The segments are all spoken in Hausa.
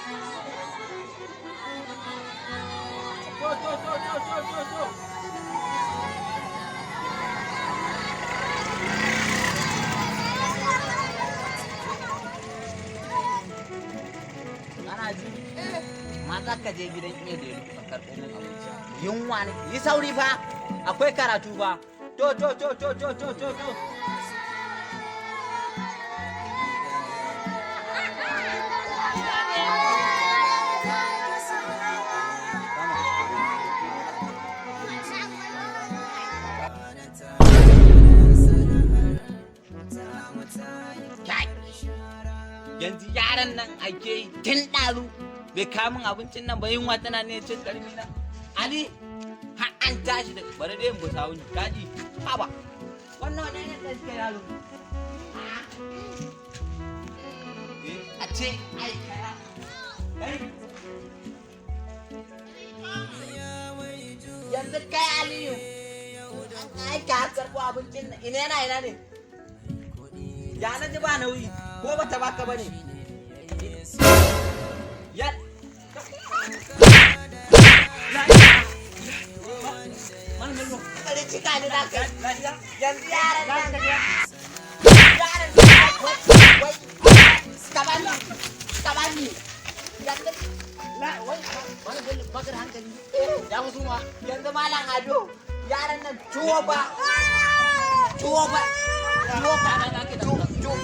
To to to to to to to. Ana ji? Mata ka je gidan iya da ka karɓo min abinci. Yunwa ne. Yi sauri fa. Akwai karatu fa. To to to to to to to to. Kai! Yanzu yaran nan ake yi tun ɗazu bai kawo min abincin nan ba, yunwa tana ne cin ƙarfi na. Ali, har an tashi da bari dai in busa wuni kaji. Haba. Wannan wani ne ɗan yaro. Eh, a ce ai kaya. Kai. Yanzu kai Aliyu, an aika har karɓo abincin nan ina yana ina ne? Ya na ji ba nauyi ko bata baka ba ne? Ya bari cika ni za ka yi. Yanzu yaran nan yaran nan wai wai ka bani, ka bani yanzu. Wai Malam Bello, bakar hankali ya fi suma. Yanzu Malam Ado, yaran nan tuwo ba, tuwo ba, tuwo ba, tuwo tuwo.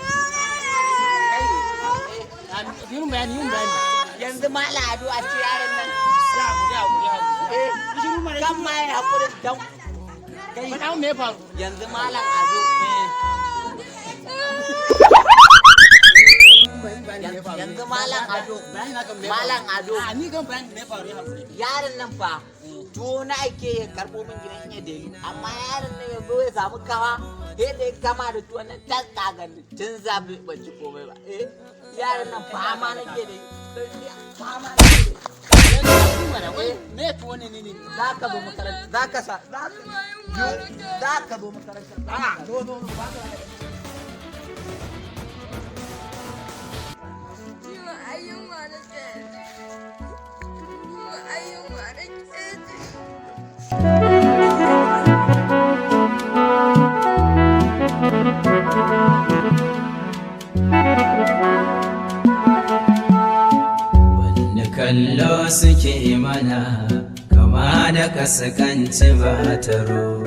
Yin bayani, yin bayani. Yanzu Malam Ado, a ce yaran nan Ya hakuri, hakuri, hakuri. Eh, kan ma ya hakuri dan kai. Faɗa mun me ya faru. Yanzu Malam Ado, yanzu Malam Ado, Bayani na kan me ya faru. Malam Ado. A ni kan bayani me ya faru, ya hakuri. Yaron nan fa tuwo na ake ya karɓo min gidan iya delu, amma yaron nan ya zo ya samu kawa sai da ya kama da tuwon nan ta kagan tun zafi ban ci komai ba. Eh, yaron nan fama nake da fama nake da. Yanzu mana wai me tuwo ne ne ne? Za ka zo makaranta, za ka sa za ka zo makaranta. A zo zo zo ba ka. Ciwon ai yunwa nake ji. Ciwon ai yunwa nake ji. Wanne kallo suke mana kama da kaskanci ba taro.